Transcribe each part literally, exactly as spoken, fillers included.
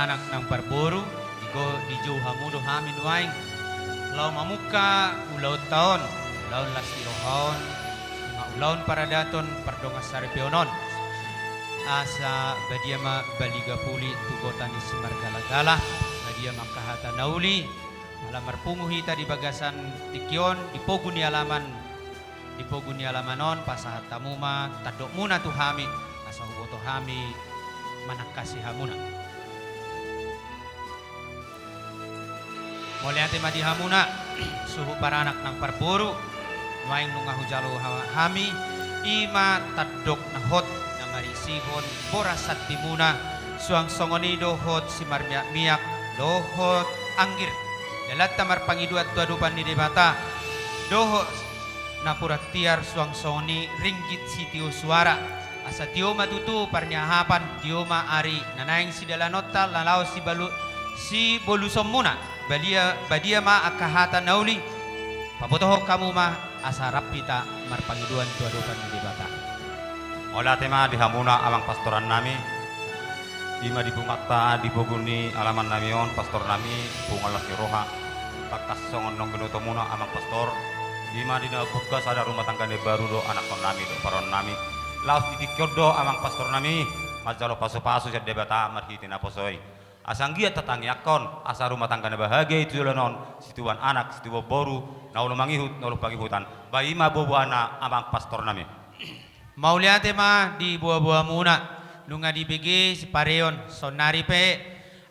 Anak nang parboru, digo-, dijou hamu do hami nuaeng laho mamungka ulaonta on, ulaon las ni roha on, ima ulaon paradaton pardongansaripeon on. Asa badia ma Baligapuli tu gota ni Simargalagala, badia ma angka hata na uli, ala marpungu hita di bagasan tingki on, di pogu ni alaman, di pogu ni alaman on, pasahat hamu ma tandokmuna tu hami, asa huboto hami manangkasi hamuna. Mauliate ma di hamuna, suhut paranak nang parboru, nuaeng nunga hujalo ha-, hami, ima tandok na hot, na marisihon boras santimuna, suang songon i dohot simarmiakmiak, dohot anggir, dalanta marpangidoan tu adopan ni Debata, dohot napuran tiar suang songon i ringgit sitio suara. Asa tio ma tutu parniahapan, tio ma ari na naeng sidalanonta, na laho sibalu-, sibolusonmuna. Badia, badia ma angka hata na uli, pabotohon hamu ma asa rap hita marpangidoan tu adopan ni Debata. Mauliate ma di hamuna amang pastorannami. Ima di punguanta di pogu ni alamannami on, pastornami, punguan las ni roha, tangkas songon naung binotomuna amang pastor, ima di na bungka sada rumah tangga na baru do anakkonnami dohot paruannami. Laos di tingki on do amang pastornami manjalo pasupasu sian Debata marhite naposo i. Asa anggiat tatangiangkon asa rumah tangga na bahagia i tu joloan on, situbuan anak, situbuan boru, na olo mangihut, na olo pangihutan. Ba ima boaboana amang pastornami. Mauliate ma di boaboamuna, nunga dibege sipareon, saonnari pe,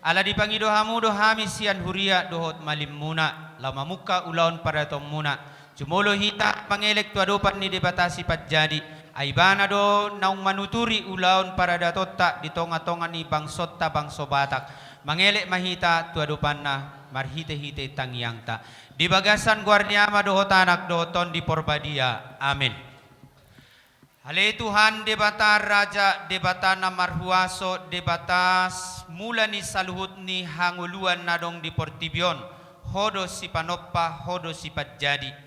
ala dipangido hamu do hami sian huria dohot malimmuna, laho mamungka ulaon paradatonmuna. Jumolo hita mangelek tu adopan ni Debata Sipanjadi, ai Ibana do naung manuturi ulaon paradatonta di tongatonga ni bangsonta bangso Batak. Mangelek ma hita tu adopanna, marhitehite tangiangta. Di bagasan goar ni Ama dohot Anak dohot Tondi Porbadia. Amen. Ale Tuhan Debata Raja, Debata na marhuaso, Debata s-, mula ni saluhut ni hangoluan na adong di portibi on, Ho do sipanompa, Ho do sipanjadi.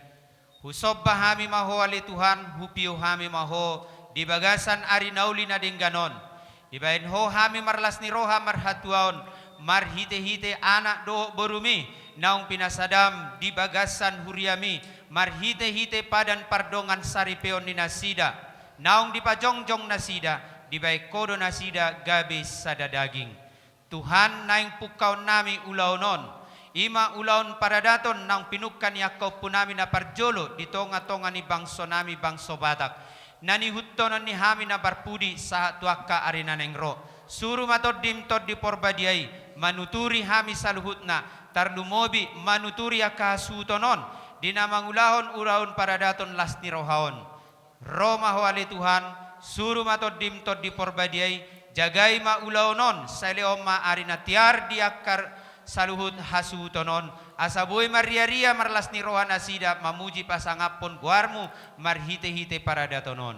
Husomba hami ma Ho ale Tuhan, hupio hami ma Ho, di bagasan ari na uli na denggan on. Dibahen Ho hami marlas ni roha marhatuaon, marhitehite anak dohot borumi, naung pinasadam di bagasan huriami, marhitehite padan pardongansaripeon ni nasida, naung dipajongjong nasida, dibahen Ho do nasida gabe sada daging. Tuhan naeng pungkaonnami ulaon on, ima ulaon paradaton naung pinungka ni angka ompunami na parjolo di tongatonga ni bangsonami bangso Batak. Na nihuthonon ni hami na parpudi sahat tu angka ari na naeng ro. Suru ma Tondim Tondi Porbadia i, manuturi hami saluhutna, tarlumobi manuturi angka hasuhuton on, di na mangulahon ulaon paradaton las ni roha on. Ro ma Ho ale Tuhan, suru ma Tondim Tondi Porbadia i, jagai ma ulaon on, sai lehon ma ari na tiar di angka saluhut hasuhuton on, asa boi marriaria marlas ni roha nasida mamuji pasangaphon goarmu marhitehite paradaton on.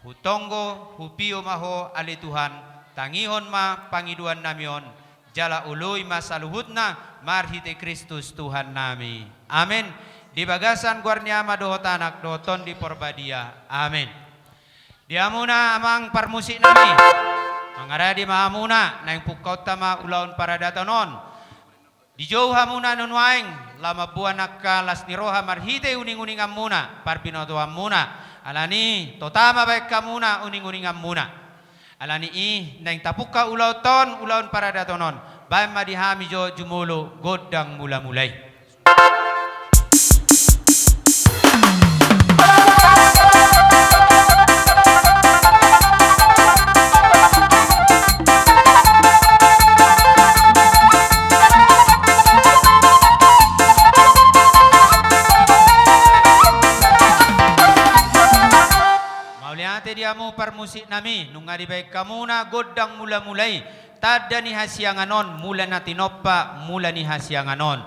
Hutonggo, hupio ma Ho ale Tuhan, tangihon ma pangidoannami on, jala oloi ma saluhutna marhite Kristus Tuhannami. Amen. Di bagasan goar ni Ama dohot Anak dohot Tondi Porbadia. Amen. Di hamuna amang parmusiknami, mangaradi ma hamuna, naeng pungkaonta ma ulaon paradaton on. Dijou hamuna nuaeng, laho mamboan angka las ni roha marhite uninguninganmuna, parbinotoanmuna, alani tota ma baen hamuna uninguninganmuna. Alani i, naeng tapungka ulaonta on, ulaon paradaton on, baen ma di hami jo jumolo gondang mulamula i. Mauliate di hamu parmusiknami, nunga dibaen hamuna gondang mulamula i, tanda ni hasiangan on, mula na tinompa, mula ni hasiangan on.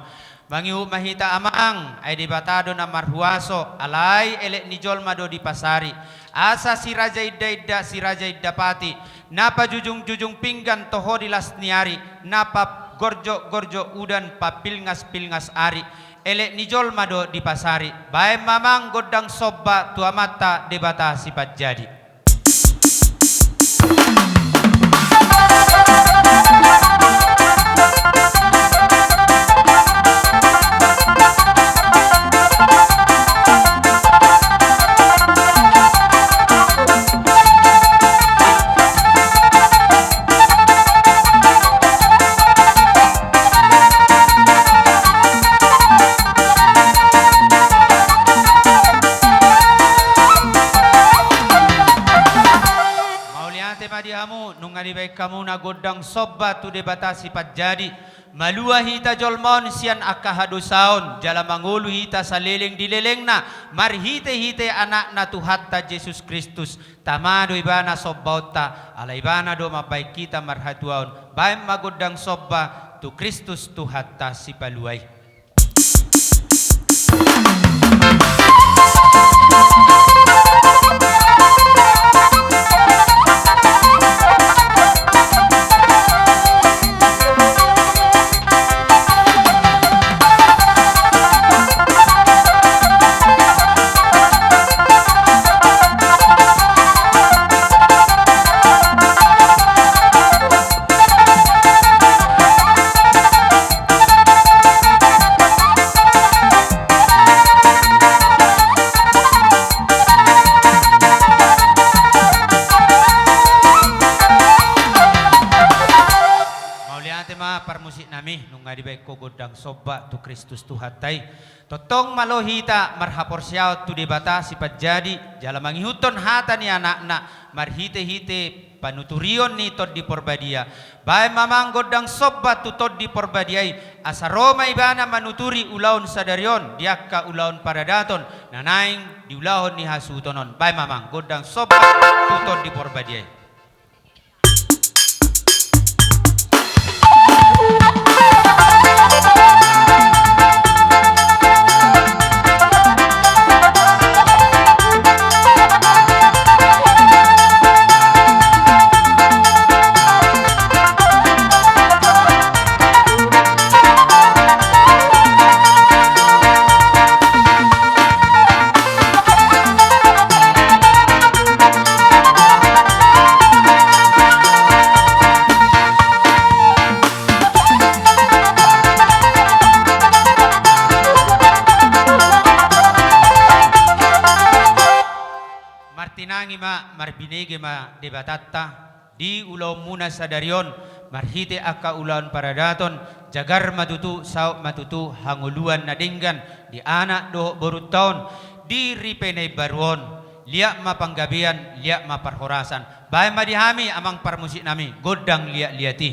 Mangihut ma hita amang, ai Debata do na marhuaso, alai elek ni jolma do dipasari. Asa si raja indainda, si raja indapati, na pajujungjujung pinggan toho di las ni ari, na pagorjokgorjok udan, papilngaspilngas ari, elek ni jolma do dipasari. Baen ma amang gondang somba tu Amanta Debata Sipanjadi. Ma di hamu, nunga dibaen hamu na gondang somba tu Debata Sipanjadi, malua hita jolma on sian angka hadosaon, jala mangolu hita saleleng di lelengna, marhite-hite Anakna Tuhanta Jesus Kristus, tama do Ibana sombaonta, ala Ibana do mambaen hita marhatuaon, baen ma gondang somba tu Kristus Tuhanta Sipalua i. Mauliate ma parmusik nami, nunga dibaen ho gondang somba tu Kristus Tuhanta i. Tongtong malo hita marhaporseaon tu Debata Sipanjadi, jala mangihuthon hata ni Anakna, marhite-hite panuturion ni Tondi Porbadia. Baen ma amang gondang somba tu Tondi Porbadia i, asa ro ma Ibana manuturi ulaon sadari on, di angka ulaon paradaton, na naeng diulahon ni hasuhuton on. Baen ma amang gondang somba tu Tondi Porbadia i. Martinangi ma, marbinege ma Debatanta di ulaonmuna sadari on, marhite angka ulaon paradaton, jagar ma tutu, saut ma tutu hangoluan na denggan di anak dohot borunta on, di ripe na imbaru on, liat ma panggabean, liat ma parhorasan. Baen ma di hami amang parmusik nami, gondang liat-liat i.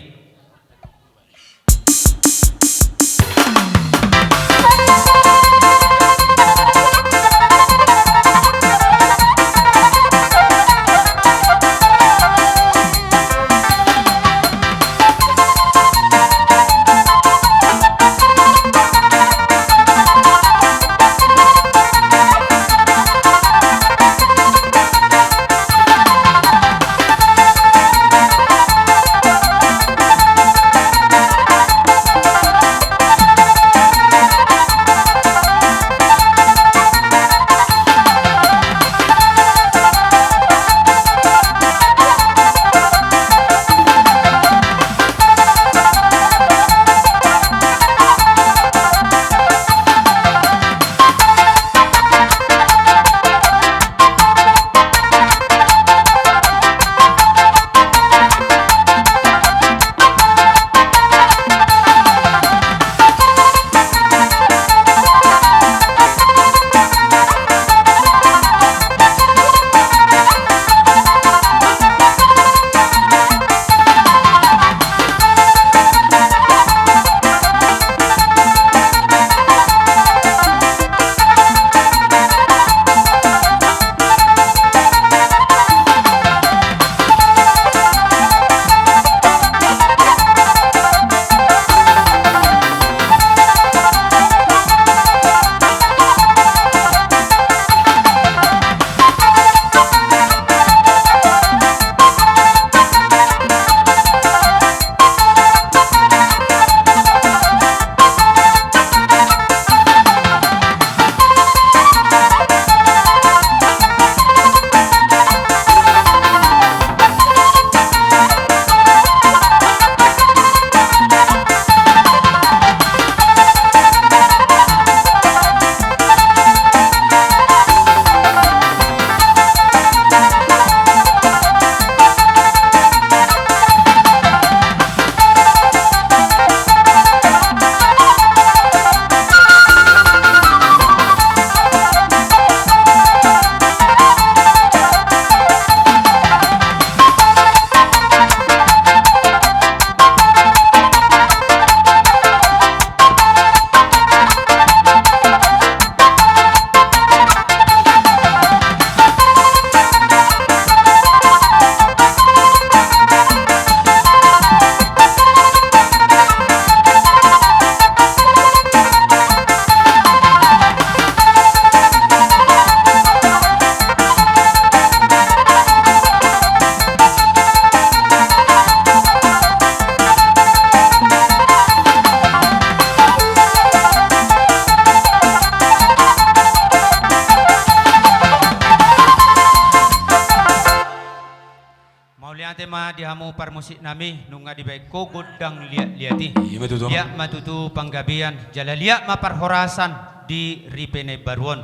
Mauliate ma di hamu parmusiknami, nunga dibaen ho gondang liat-liat i. Ima tutu. Liat ma tutu panggabean, jala liat ma parhorasan di ripe na imbaru on.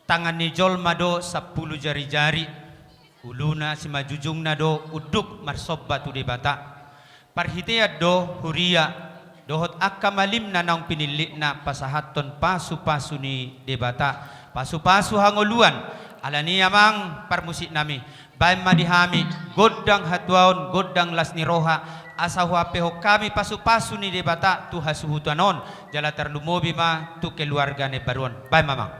Tangan ni jolma do sampulu jari-jari, uluna simanjujungna do unduk marsomba tu Debata. Parhitean do huria dohot angka malimna naung pinillitna pasahathon pasu-pasu ni Debata, pasu-pasu hangoluan. Alani i amang parmusiknami, baen ma di hami gondang hatuaon, gondang las ni roha, asa huampehon hami pasu-pasu ni Debata tu hasuhuton on, jala tarlumobi ma tu keluarga na imbaru on. Baen ma amang.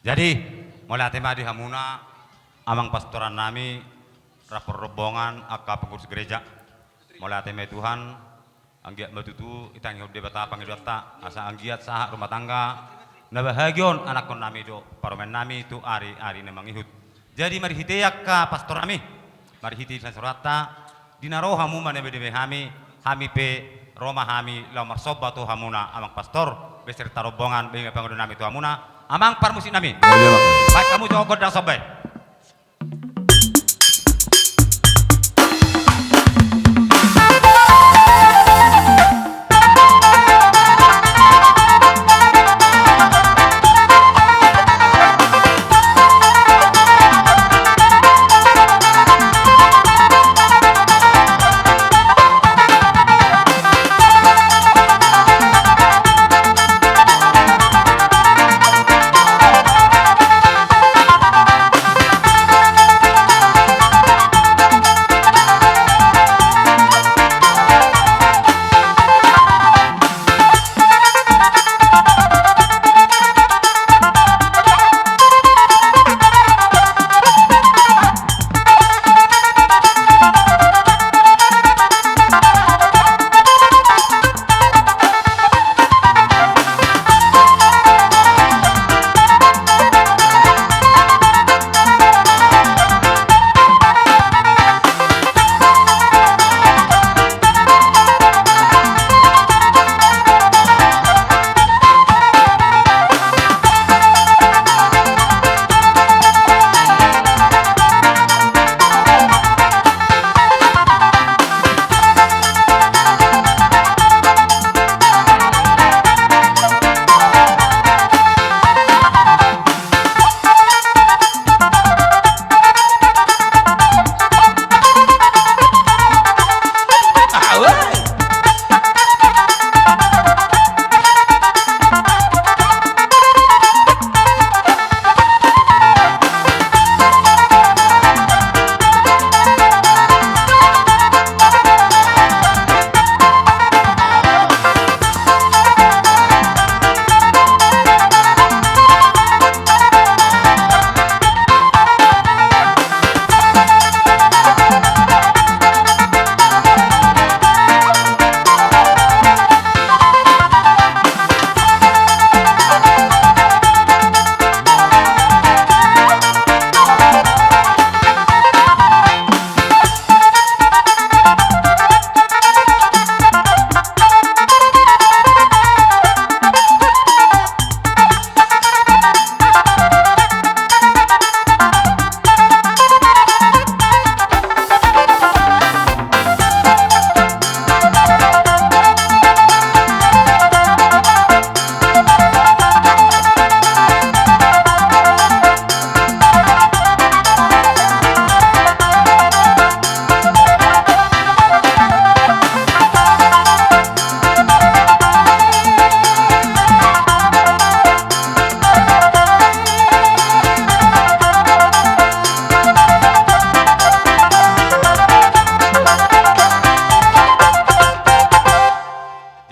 Jadi, mauliate ma di hamuna, amang pastorannami, rap rombongan, angka pengurus gereja. Mauliate ma di Tuhan, Anggiat ma tutu ditangihon Debata pangidoanta, asa anggiat sahat rumah tangga na bahagia on anakkonnami dohot parumaennami tu ari-ari na mangihut. Jadi marhite angka pastornami, marhite sian sauranta, di na ro hamu manambai-nambai hami, hami pe ro ma hami laho marsomba tu hamuna amang pastor beserta rombongan, bahen ma pangidoannami tu hamuna amang parmusiknami. Bahen hamu jo gondang somba i.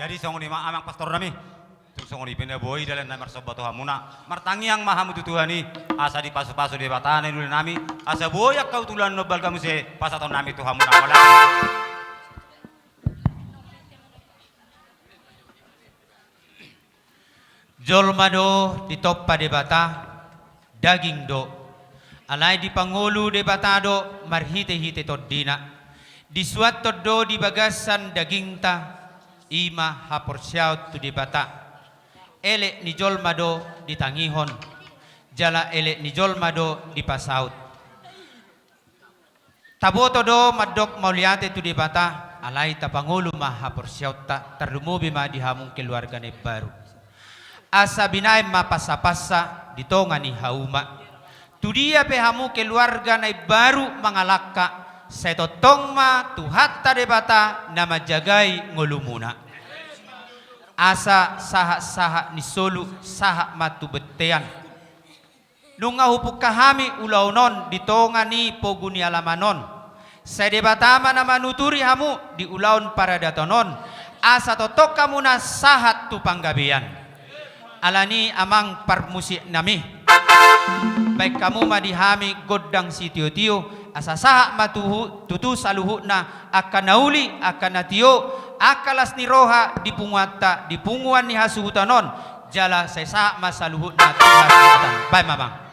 Jadi songon i ma amang pastornami. Tung songon i pe na boi dalan na marsomba tu hamuna, martangiang ma hamu tu Tuhan i, asa dipasupasu Debata na niulanami, asa boi angka utulan na balga muse pasahatonnami tu hamuna. Jolma do ditompa Debata, daging do. Alai dipangolu Debata do marhite-hite tondina. Disuanhon do di bagasan dagingta, i ma haporseaon tu Debata. Elek ni jolma do ditangihon, jala elek ni jolma do dipasaut. Taboto do mandok mauliate tu Debata, alai tapangolu ma haporseaonta, tarlumobi ma di hamu keluarga na imbaru. Asa binahen ma pansapansa di tonga ni hauma. Tudia pe hamu keluarga na imbaru mangalangka, sai tongtong ma Tuhanta Debata na manjagai ngolumuna. Asa sahat-sahat ni solu, sahat ma tu bontean. Nunga hupungka hami ulaon on di tonga ni pogu ni alaman on. Sai Debata ma na manuturi hamu di ulaon paradaton on, asa tongtong hamuna sahat tu panggabean. Alani amang parmusiknami, bahen hamu ma di hami gondang sitio-tio, asa sahat ma tuhu-, tutu saluhutna angka na uli, angka na tio, Angka las ni roha di punguanta, di punguan ni hasuhuton on, jala sai sahat ma saluhutna tu hasuhuton. Baen ma, Amang.